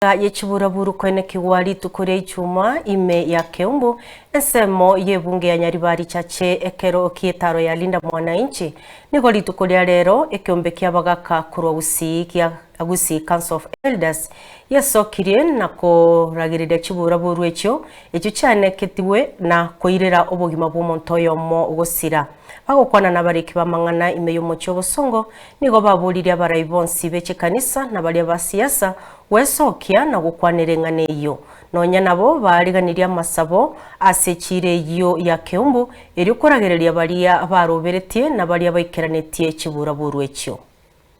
Ye chiburaburu koenekigwa rituko ria Ijumaa ime ya Keumbu, ensemo y'ebunge ya Nyaribari Chache ekero ki'etaro ya Linda Mwananchi. Nigo rituko ria rero ekeombe ki'abagaka korwa Gusii gia Gusii Council of Elders yesokirie na koragereria chiburaburu echio echio chiaeneketigwe na koirera obogima bw'omonto oyomo gosira. Bagokwana nabariki b'amang'ana ime y'omochie obosongo, nigo baboririe abarai bonsi be chikanisa na baria ba siasa gwesokia na gokwanera eng'ana eyio. Nonya nabo baariganirie amasabo ase echiira eyio ya Keumbu, erio koragereria baria baroberetie na baria baikeranetie chiburaburu echio.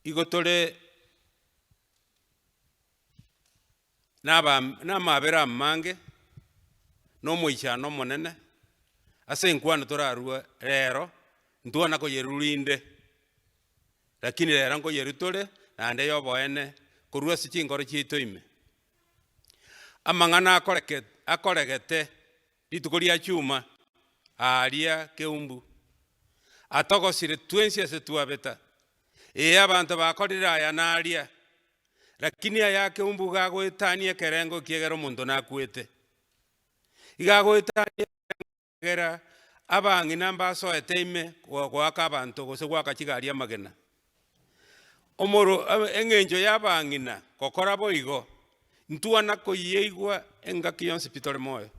Igo tore namabera amange, na omoichano omonene, ase enkwano torarue rero, ntwana koyerwa rinde, lakini rero nkoyerwa tore, naende ya oboene korwa ase chinkoro chiaito ime. Amang'ana akoreke akoregete rituko ria chuma aaria keumbu, atogosire twensi ase twabeta, ee abanto bakorire aya na aria, Lakini aya keumbu iga agoetania ekerengo ekiagera omonto nakwete. Iga agoetania ekerengo ekiagera abang'ina mbasoete ime goaka abanto gose goaka chigari amagena. Omoro eng'encho ya abang'ina gokora boigo, ntwana koyeigwa engaki yonsi pi tore moyo.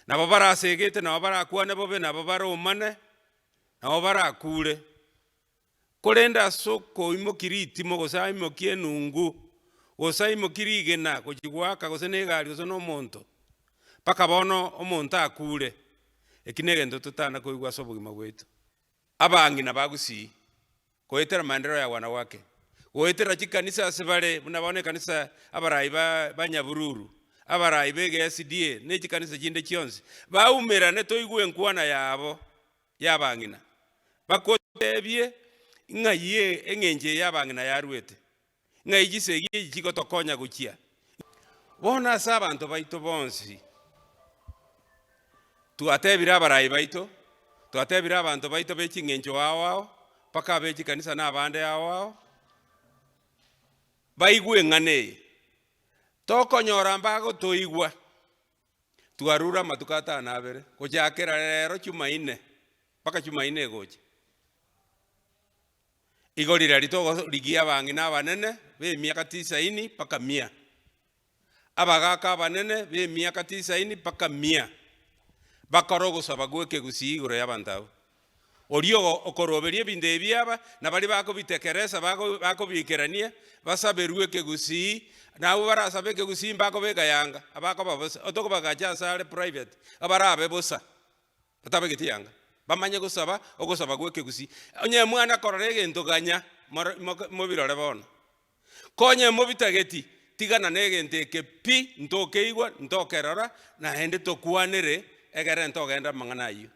Nabo barasegete, nabo barakwane bobe, nabo baromane, nabo barakure. Korende ase okoimokia ritimo, gose aimokie enungu, gose aimokie rigena gochia goaka gose negari gose nomonto, mpaka bono omonto akure, eki negento totana koigwa ase obogima bwaito. Abang'ina ba Gusii, goetera maendeleo ya wanawake, goetera chikanisa ase bare, buna bono ekanisa abarai ba ba Nyabururu, abarai ba ege SDA, ne chikanisa chinde chionsi, baumerane toigwe enkwana yabo. y'abang'ina, bakoteebie ng'ai eng'encho eye y'abang'ina yaruete, ng'ai chisegi echi chigotokonya gochia. Bono ase abanto baito bonsi, twatebire abarai baito, twatebire abanto baito be ching'encho ao ao, mpaka abe chikanisa na abande ao ao, baigwe eng'ana eye. Tokonyora mbagotoigwa. Twarure amatuko atano na abere, gochakera rero Chumaine mpaka Chumaine egocha. Igo riria togorigia abang'ina abanene b'emiaka tisaini mpaka mia, abagaka abanene b'emiaka tisaini mpaka mia, bakore ogosaba gw'ekegusii igoro y'abanto abwo. Oria okoroberia ebinto ebi aba, na baria bakobitekeresa bakobiikerania, basaberwe ekegusii, na abwo barasabe ekegusii mbakobeka yanga, abakoba bosa, otokobagacha asare private, abarabe bosa, batabegeti yanga, bamanye gosaba ogosaba gwa ekegusii. Onye mwana korora egento ganya, moro mobirore bono. Konye mobitageti, tigana negento eke pi, ntokeigwa, ntokerora, naende tokwanere, egere ntogenda amang'ana ayio.